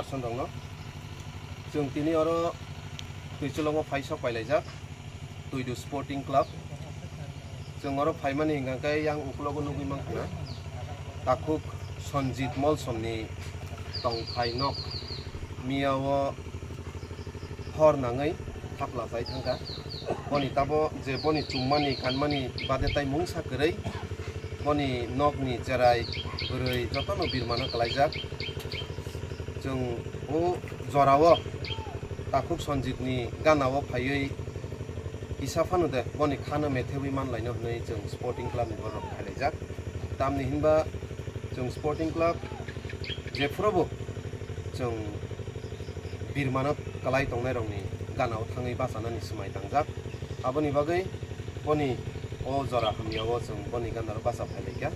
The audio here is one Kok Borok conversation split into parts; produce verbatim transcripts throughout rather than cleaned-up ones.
Sonrokno. Chwng tini oro Twichulongo phai sok pailaijak, Twidu Sporting Club. Chwng oro phaimani hwnkha khe yang ukulogo nugwi mankha na, takhuk Sanjit Molsomni tongphai nok. Miya o hor nangwi thapla chai thangkha. Boni tabo je boni chumani kanmani bade tai mungsa kwrwi, boni nokni cherai bwrwi jotono birmano kwlaijak. Chwng o jorao takhuk Sanjitni ganao phaiwi kisa phano de boni khano methewi manlaino hwnwi chwng Sporting Clubni borok phailaijak. Tamni hinba chwng Sporting Club jephurobo chwng birmano kwlai tongnairokni ganao thangwi bachanani swmai tangjak. Aboni bagwi boni o jora hamyao chwng boni ganaro bacha phailaikha.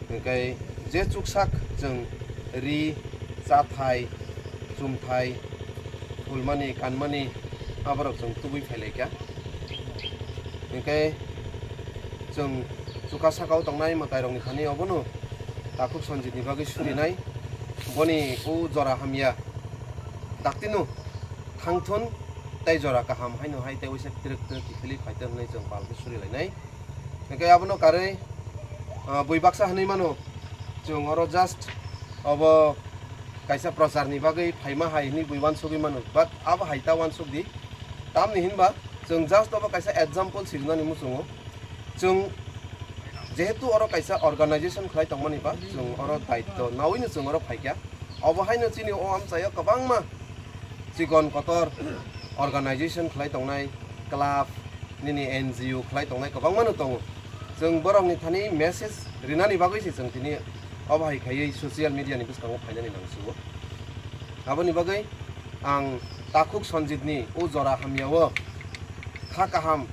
Hwnkhe je chuksak chwng ri, chathai, chumthai, phulmani, kanmani aborok chwng tubui phailaikha. Hwnkhe chwng chukha sakao tongnai mwtairokni thani obono takhuk Sanjitni bagwi surinai. Boni o jora hamya daktino thangthun tei jora kaham haino hai tei waisa twrwk twrwk kiphilwi phaitong hwnwi chwng palkhe surilainai. Hwnkhe abono karwi, ah, bui baksa hwnwi mano, chwng oro just obo kaisa procharni bagwi phaima hai hwnwi bui uansugwi mano, but abo hai ta uansuk di. Tamni hinba chwng just obo kaisa example sirinani muchungo. Chwng jehetu oro kaisa organization khlai tongmani ba, chwng oro daitto nawino chwng oro phaikha. Obo haino chini o amchaio kwbangma chikon kotor organization khlai tongnai, club, nini N G O khlai tongnai kwbangmano tongo. Chwng borokni thani message rinani bagwi se chwng tini obo hai khaiwi social media ni bwskango phainani nangsugo. Aboni bagwi ang takhuk Sanjitni o jora hamyao kha kaham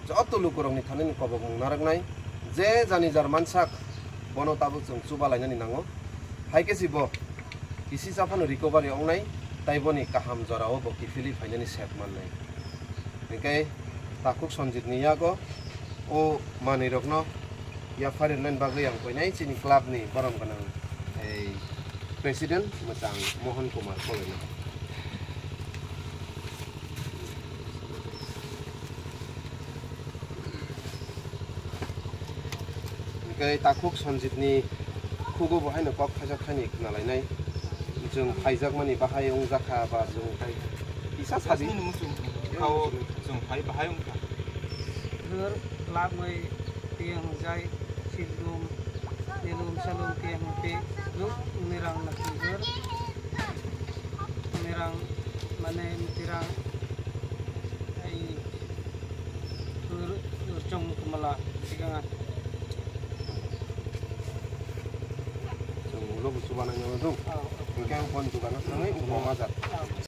joto lukurokni thani kobokmung narwknai, je jani jar mansak bono tabuk chwng chuba lainani nango. Hai khe si bo kisi cha phano recovery wngnai, tai boni kaham jorao bo kiphilwi phainani sep mannai. Hwnkhe takhuk Sanjitni yago o manwirokno yapharwi rwnani bagwi ang koinai chini clubni borom gwnang ei president mwchang Mohan Kumar Koloino. Hwnkhe takhuk Sanjitni khugo bo haino kok thaijak thani khna lainai. Chwng phaijakmani bahai wngjakha ba chwng phai kisa sadi. Jasmine muchung kha o chwng phai bahai wngkha. Hwr labwi tiyang jai sildum nilum salum tiyang te nuk nirang na hwr. Mirang mane mirang ai hwr hwr chong kumala sikanga. Chwng ulo busu banai nang dong. Ah, ah. Hwnkhe ang phone dukano thangwi umo ah, majak. Ah.